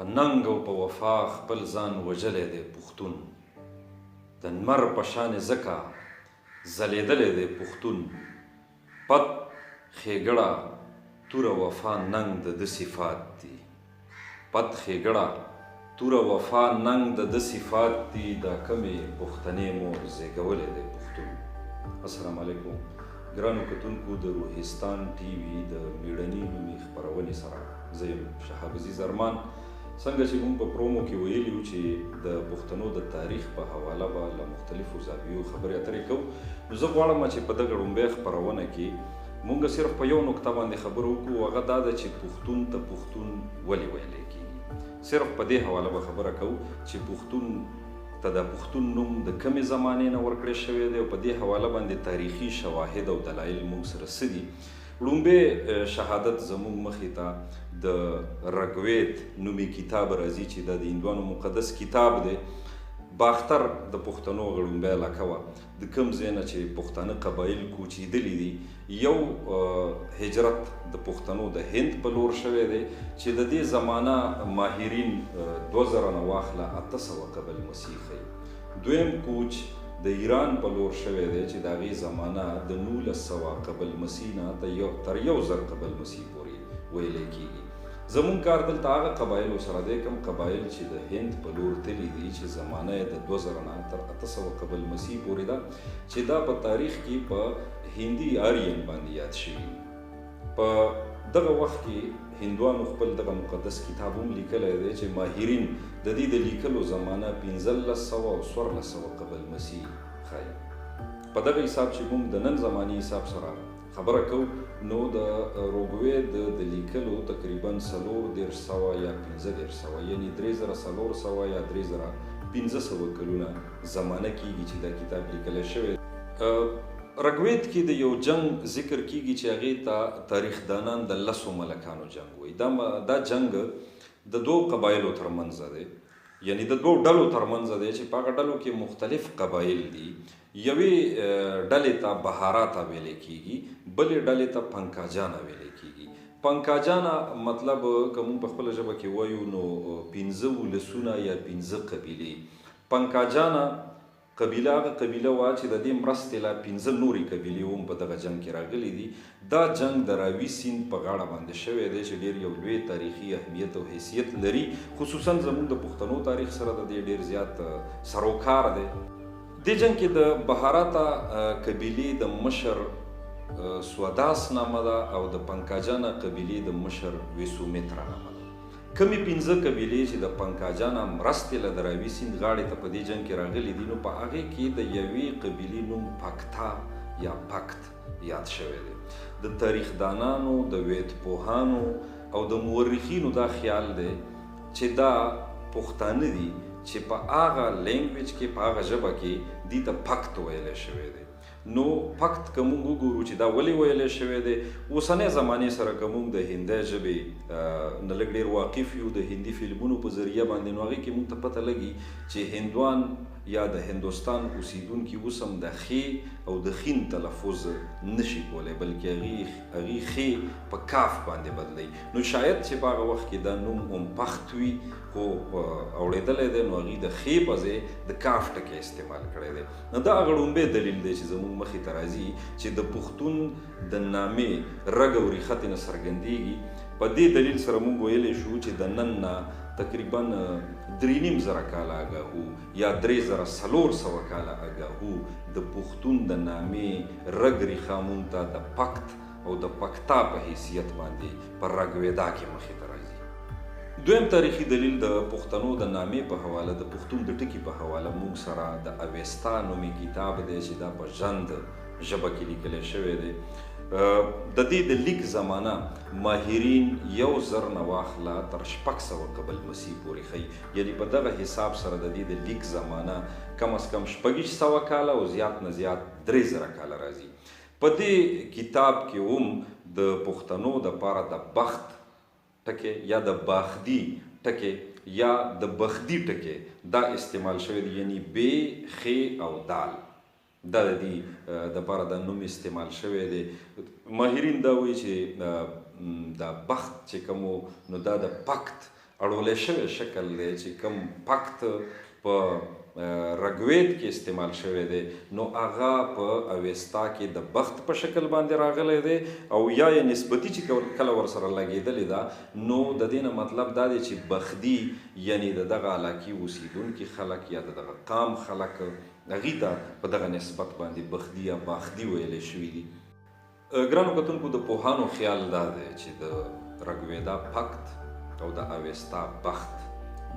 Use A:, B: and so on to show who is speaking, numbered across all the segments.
A: په ننګ او په وفا خپل ځان وژلی دی پښتون، د نمر په شان ځکه ځلېدلی دی پښتون. پت، ښېګړه، توره، وفا، ننګ د ده صفات دي. پت، ښېګړه، توره، وفا، ننګ د ده صفات دي. دا کومې پښتنې مور زېږولی دی پښتون. السلام علیکم ګرانو کتونکو، د روهستان ټي وي د میړني نومي خپرونې سره زه یم شهاب عزیز ارمان. څنګه چې موږ په پرومو کې ویلي وو چې د پښتنو د تاریخ په حواله به له مختلفو زاویو خبرې اترې کوو، نو زه غواړم چې په دغه ړومبۍ خپرونه کې مونږ صرف په یو نقطه باندې خبرې وکړو، هغه دا ده چې پښتون ته پښتون ولې ویلی کېږي. صرف په دې حواله به خبره کوو چې پښتون ته د پښتون نوم د کومې زمانې نه ورکړی شوی دی او په دې حواله باندې تاریخي شواهد او دلایل موږ سره څه دي. ړومبی شهادت زموږ مخې ته د رګوید نومي کتاب راځي چې دا د هندوانو مقدس کتاب دی. باختر د پښتنو ړومبی علاقه وه، د کوم ځای نه چې پښتانه قبایل کوچېدلي دي. یو هجرت د پښتنو د هند په لور شوی دی چې د دې زمانه ماهرین 2000 نه واخله 800 قبل مسیح ښیي. دویم کوچ د ایران په لور شوی دی چې د هغې زمانه د 1900 قبل مسیح نه تر 1000 قبل مسیح پورې ویلی کېږي. زمونږ کار دلته هغه قبایلو سره دی کوم قبایل چې د هند په لور تللي دي چې زمانه یې د 2000 نه تر 800 قبل مسیح پورې ده، چې دا په تاریخ کې په هندي آرین باندې یاد شوي. په دغه وخت کې هندوانو خپل دغه مقدس کتاب هم لیکلی دی چې ماهرین د دې د لیکلو زمانه 1500 او 1400 قبل مسیح ښایي. په دغه حساب چې موږ د نن زمانې حساب سره خبره کوو، نو د روګوید د لیکلو تقریبا 3400 یا 3500، یعنی 3400 یا 3500 کلونه زمانه کیږي چې دا کتاب لیکلی شوی. رګوید کې د یو جنگ ذکر کیږي چې هغې ته تاریخدانان د 10 ملکانو جنگ وایي. دا جنگ د دوو قبایلو ترمنځ دی، یعنی د دوو ډلو ترمنځ دی چې په هغه ډلو کې مختلف قبایل دي. یوې ډلې ته بهاراتا ویلی کیږي، بلې ډلې ته پنکاجانا ویلی کیږي. پنکاجانا مطلب که موږ په خپله ژبه کې وایو نو 5 ولسونه یا 5 قبیلې. پنکاجانا قبیله هغه قبیله وه چې د دې مرستې لا 5 نورې قبیلې هم په دغه جنګ کې راغلي دي. دا جنګ د راوي سیند په غاړه باندې شوی دی چې ډېر یو لوی تاریخي اهمیت او حیثیت لري، خصوصا زموږ د پښتنو تاریخ سره د دې ډېر زیات سروکار دی. دې جنګ کې د بهاراتا قبیلې د مشر سوداس نامه ده او د پنکاجانا قبیلې د مشر ویسومیترا نامه ده. کومې 5 قبیلې چې د پنکاجانا مرستې له د راوي سیند غاړې ته په دې جنګ کې راغلي دي، نو په هغې کې د یوې قبیلې نوم پکتا یا پکت یاد شوی دی. د تاریخدانانو، د ویدپوهانو او د مورخینو دا خیال دی چې دا پښتانه دي چې په هغه language کې، په هغه ژبه کې دې ته پکت ویلی شوی دی. نو پکت که موږ وګورو چې دا ولې ویلی شوی دی، اوسنۍ زمانې سره که موږ د هندۍ ژبې نه لږ ډېر واقف یو د هندي فلمونو په ذریعه باندې، نو هغې کې موږ ته پته لګي چې هندوان یا د هندوستان اوسیدونکي اوس هم د ښې او د خین تلفظ نشي کولی، بلکې هغې ښې په کاف باندې بدلوي. نو شاید چې په هغه وخت کې دا نوم هم پخت وي، خو اوړېدلی دی، نو هغې د ښې په ځای د کاف ټکی استعمال کړی دی. نو دا هغه ړومبی دلیل دی چې زموږ مخې ته راځي چې د پښتون د نامې رګ او ریښه ترې نه څرګندېږي. په دې دلیل سره موږ ویلی شو چې د نن نه تقریبا 3500 کاله اګاهو یا 3400 کاله اګاهو د پښتون د نامې رګ ریښه مونږ ته د پکت او د پکتا په حیثیت باندې په رګویدا کې مخې ته راځي. دویم تاریخي دلیل د پښتنو د نامې په حواله، د پښتون د ټکي په حواله موږ سره د اوستا نومي کتاب دی چې دا په ژند ژبه کې لیکلی شوی دی. د دې د لیک زمانه ماهرین 1000 نه واخله تر 600 قبل مسیح پورې ښیي، یعنی په دغه حساب سره د دې د لیک زمانه کم از کم 2600 کاله او زیات نه زیات 3000 کاله راځي. په دې کتاب کې هم د پښتنو دپاره د بخت ټکی یا د باخدي ټکی یا د بخدي ټکی دا استعمال شوی دی، یعنی ب، خ او دال دا د دې دپاره دا نوم استعمال شوی دی. ماهرین دا وایي چې دا بخت چې کوم و، نو دا د پکت اړولی شوی شکل دی چې کوم پکت په رګوید کې استعمال شوی دی، نو هغه په اوستا کې د بخت په شکل باندې راغلی دی، او یا یې نسبتي چې کله ورسره لګېدلې ده، نو د دې نه مطلب دا دی چې بخدي یعنی د دغه علاقې اوسېدونکي خلک یا د دغه قام خلک هغوی ته په دغه نسبت باندې بخدي یا باخدي ویلی شوي دي. ګرانو کتونکو، د پوهانو خیال دا دی چې د رګویدا پکت او د اوستا بخت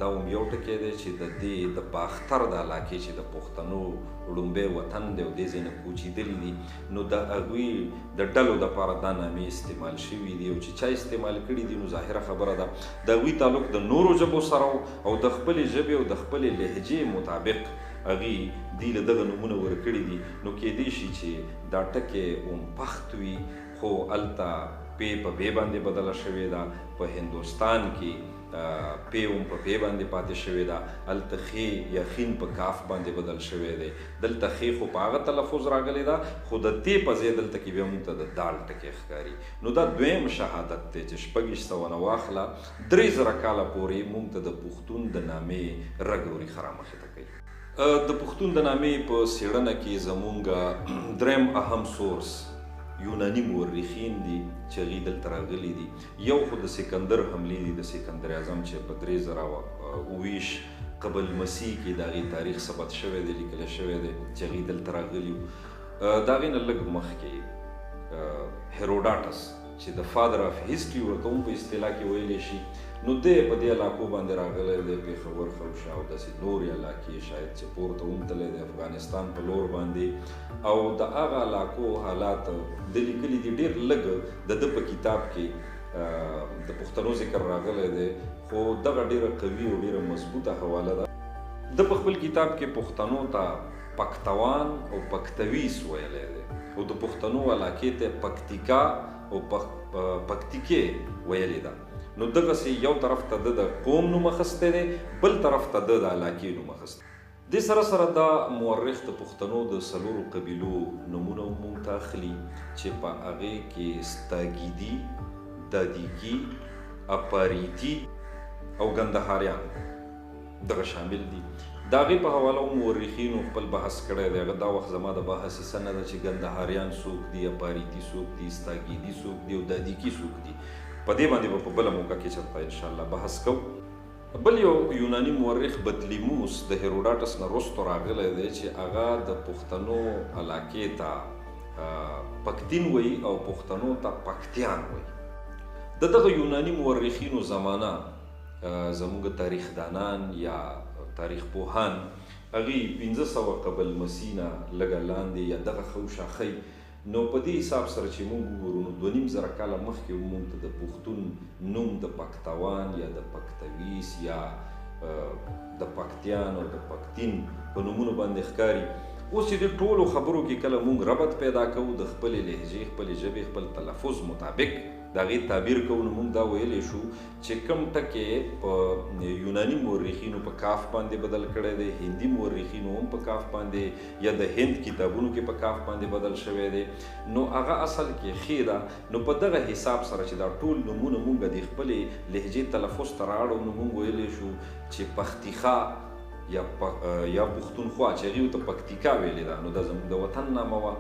A: دا هم یو ټکی دی چې د دې د باختر د علاقې چې د پښتنو ړومبی وطن دی او دې ځای نه کوچېدلي دي، نو د هغوی د ډلو دپاره دا نامې استعمال شوي دي، او چې چا استعمال کړي دي نو ظاهره خبره ده د هغوی تعلق د نورو ژبو سره او د خپلې ژبې او د خپلې لهجې مطابق هغوی دوی له دغه نومونه ورکړي دي. نو کیدی شي چې دا ټکی هم پخت وي، خو هلته پې په بې باندې بدله شوې ده، په هندوستان کې پې هم په پې باندې پاتې شوې ده، هلته خې یا خین په کاف باندې بدل شوی دی، دلته خې خو په هغه تلفظ راغلی ده، خو د تې په ځای دلته کې بیا موږ ته د دال ټکی ښکاري. نو دا دویم شهادت دی چې 2600 نه واخله 3000 کاله پورې موږ ته د پښتون د نامې رګ او ریښه رامخې ته کوي. د پښتون د نامې په څېړنه کې زمونږ دریم اهم source یوناني مورخین دي چې هغوی دلته راغلي دي. یو خو د سکندر حملې دي، د سکندر اعظم چې په 3020 قبل مسیح کې د هغې تاریخ ثبت شوی دی، لیکل شوی دی چې هغوی دلته راغلي وو. د هغې نه لږ مخکې هیروډاټس چې د father of history ورته هم په اصطلاح کې ویلی شي، نو دی په دې علاقو باندې راغلی دی، پېښور، خوشا او داسې نورې علاقې شاید چې پورته هم تللی دی افغانستان په لور باندې، او د هغه علاقو حالات ده لیکلي دي. ډېر لږ د ده په کتاب کې د پښتنو ذکر راغلی دی، خو دغه ډېره قوي او ډېره مضبوطه حواله ده. ده په خپل کتاب کې پښتنو ته پکتوان او پکتویس ویلی دی، او د پښتنو علاقې ته پکتیکا او پکتیکې ویلې ده. نو دغسې یو طرف ته ده د قوم نوم اخیستی دی، بل طرف ته ده د علاقې نوم اخیستی. دې سره سره دا مورخ د پښتنو د څلورو قبیلو نومونه هم موږ ته اخلي چې په هغې کې ستاګیدي، دادیکي، اپاریتي او ګندهاریان دغه شامل دي. د هغې په حواله هم مورخینو خپل بحث کړی دی. هغه دا وخت زما د بحث حصه نه ده چې ګندهاریان څوک دي، اپاریتي څوک دي، ستاګیدي څوک دي او دادیکي څوک دي. په دې باندې به په بله موقع کې چېرته انشاءالله بحث کوو. بل یو یوناني مورخ بطلیموس د هیروډاټس نه وروسته راغلی دی چې هغه د پښتنو علاقې ته پکتین وایي او پښتنو ته پکتیان وایي. د دغه یوناني مورخینو زمانه زموږ تاریخدانان یا تاریخ پوهان هغوی 500 قبل مسیح نه لږه لاندې یا دغه خوشا ښیي. نو په دې حساب سره چې موږ وګورو نو 2500 کاله مخکې موږ ته د پښتون نوم د پکتوان یا د پکتویس یا د پکتیان او د پکتین په نومونو باندې ښکاري. اوس چې دې ټولو خبرو کې کله موږ ربط پیدا کوو د خپلې لهجې، خپلې ژبې، خپل تلفظ مطابق د هغې تعبیر کوو، نو موږ دا ویلی شو چې کوم ټکی په یوناني مورخینو په کاف باندې بدل کړی دی، هندي مورخینو هم په کاف باندې یا د هند کتابونو کې په کاف باندې بدل شوی دی، نو هغه اصل کې ښې ده. نو په دغه حساب سره چې دا ټول نومونه موږ د خپلې لهجې تلفظ ته راړو، نو موږ ویلی شو چې پختیخا یا پښتونخوا چې هغې ورته پکتیکا ویلې ده، نو دا زموږ د وطن نامه وه.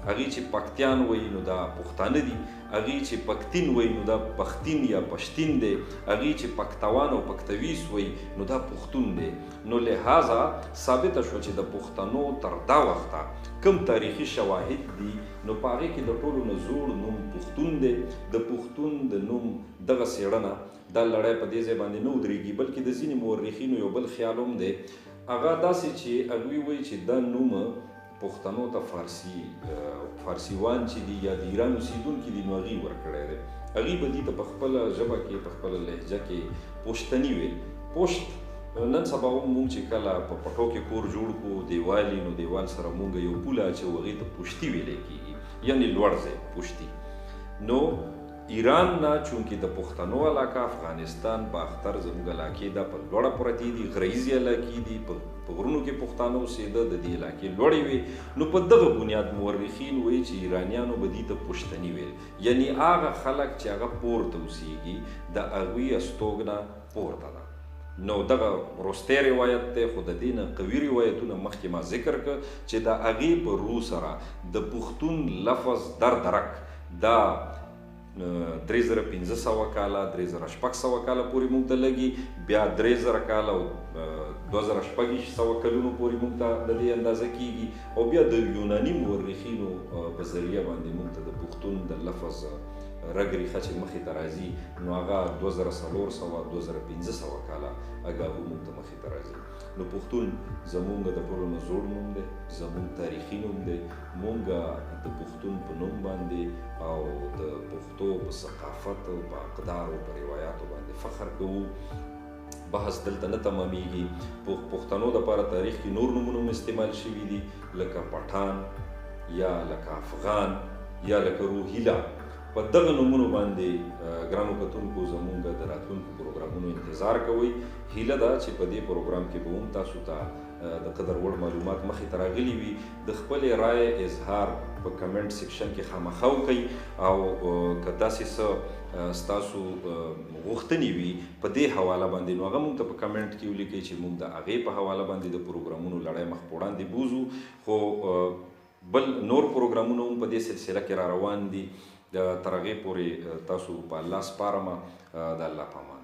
A: هغې چې پکتیان وایي نو دا پښتانه دي، هغې چې پکتین وایي نو دا پښتین یا پشتین دی، هغې چې پکتوان او پکتویس وایي نو دا پښتون دی. نو لهذا ثابته شوه چې د پښتنو تر دا وخته کوم تاریخي شواهد دي، نو په هغې کې د ټولو نه زوړ نوم پښتون دی. د پښتون د نوم دغه څېړنه دا لړۍ په دې ځای باندې نه ودرېږي، بلکې د ځینې مورخینو یو بل خیال هم دی، هغه داسې چې هغوی وایي چې دا نوم پښتنو ته فارسیوان چې دي یا د ایران اوسېدونکي دي نو هغوی ورکړی دی. هغوی به دې ته په خپله ژبه کې په خپله لهجه کې پښتني ویل. پښت نن سبا هم موږ چې کله په پټو کې کور جوړ کړو دیوال یې، نو دیوال سره موږ یو پوله اچوو، هغې ته پښتي ویلی کېږي، یعنې لوړ ځای پښتي. نو ایران نه چونکې د پښتنو علاقه، افغانستان، باختر زموږ علاقې دا په لوړه پرتې دي، غریزې علاقې دي، په غرونو کې پښتانه اوسېده، د دې علاقې لوړې وې. نو په دغه بنیاد مورخین وایي چې ایرانیانو به دې ته پښتني ویل، یعنی هغه خلک چې هغه پورته اوسېږي، د هغوی استوګنه پورته ده. نو دغه وروستی روایت دی، خو د دې نه قوي روایتونه مخکې ما ذکر کړ چې د هغې په رو سره د پښتون لفظ در درک دا 3500 کاله، 3600 کاله پورې موږ ته لګي، بیا 3000 کاله او 2600 کلونو پورې موږ ته د دې اندازه کیږي، او بیا د یوناني مورخینو په ذریعه باندې موږ ته د پښتون د لفظ رګ ریښه چې مخې ته راځي، نو هغه 2400، 2500 کاله اګاهو موږ ته مخې ته راځي. نو پښتون زمونږ د ټولو نه زوړ نوم دی، زمونږ تاریخي نوم دی. مونږ د پښتون په نوم باندې او د پښتو په ثقافت او په اقدارو په روایاتو باندې فخر کوو. بحث دلته نه تمامېږي. پښتنو دپاره تاریخ کې نور نومونه هم استعمال شوي دي، لکه پټان یا لکه افغان یا لکه روهیله. په دغه نومونو باندې ګرانو کتونکو زمونږ د راتلونکو پروګرامونو انتظار کوئ. هیله ده چې په دې پروګرام کې به هم تاسو ته د قدر وړ معلومات مخې ته راغلي وي. د خپلې رایې اظهار په کمنټ سیکشن کې خامخا وکړئ، او که داسې څه ستاسو غوښتنې وي په دې حواله باندې، نو هغه موږ ته په کمنټ کې ولیکئ چې موږ د هغې په حواله باندې د پروګرامونو لړۍ مخ په وړاندې بوځو. خو بل نور پروګرامونه هم په دې سلسله کې را روان دي. تر هغې پورې تاسو په الله سپارم. د الله په امان.